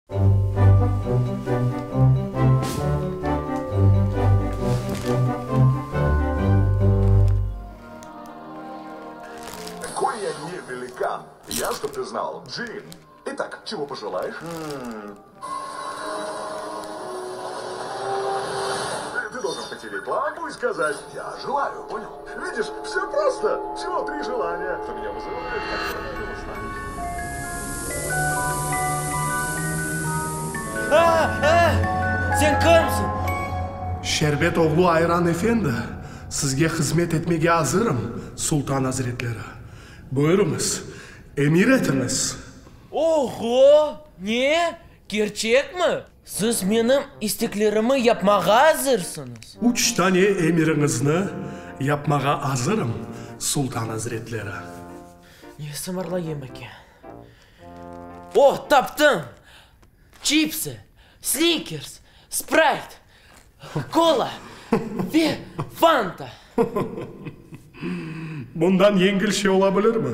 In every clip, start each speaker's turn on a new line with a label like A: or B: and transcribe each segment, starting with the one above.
A: Какой я не великан! Я, чтоб ты знал, джин. Итак, чего пожелаешь? Ты должен потереть лампу и сказать «Я желаю», понял? Видишь, все просто. Всего три желания. Кто меня вызывает, как правило, знает.
B: Sen kimsiñ?
C: Şerbet oğlu Ayran efendi, sizge hızmet etmege azırım, sultan azretleri. Buyurıñız, emir etiñiz.
B: Oho! Ne? Kerçekmi? Siz menim isteklerimi yapmağa azırsıñız?
C: Üç tane emiriñizni yapmağa azırım, sultan azretleri.
B: Ne sımarlayım eken? O, taptım! Çipsi, Snikers, Sprayt, Kola ve Fanta.
C: Bundan yengil şey ola bilirmi?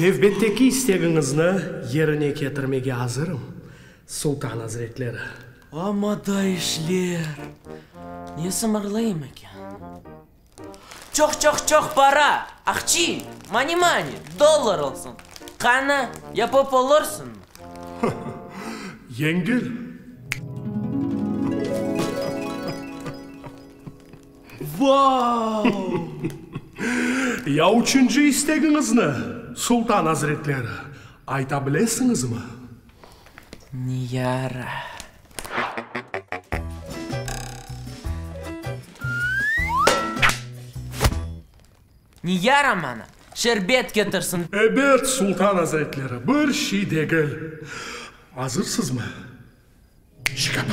C: Nevbetteki istegiñizni yerine ketirmege azırım, sultan azretleri.
B: Amma da işler! Ne sımarlayım eken? Çoq-çoq-çoq para, aqçi, mani-mani, dollar olsun. Qani, yapıp olursıñmı?
C: Yengil.
B: Vau!
C: Ya üçünci istegiñizni, sultan azretleri, ayta bilesiñizmi?
B: Niyara. Niyara maña şerbet ketirsin.
C: Ebet, sultan azretleri, bir şey degil. Azırsızmı? Şikapa!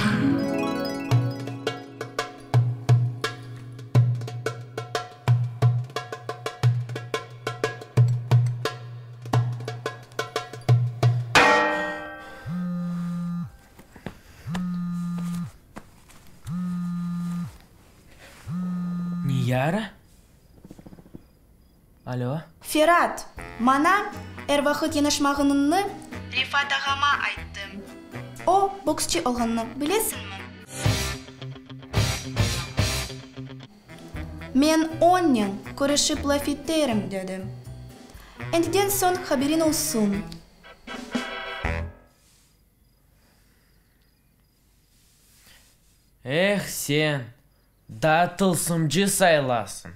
B: Niyara? Alo.
D: Ferat, maña er vaqıt yanaşmağınıñnı Refat ağama ayttı. O, boksçı olğanını bilesiñmi? Men onnen körüşip laf eterim, dedi. Endiden soñ haberiñ olsun.
B: Eh sen, daa tılsımcı sayılasıñ.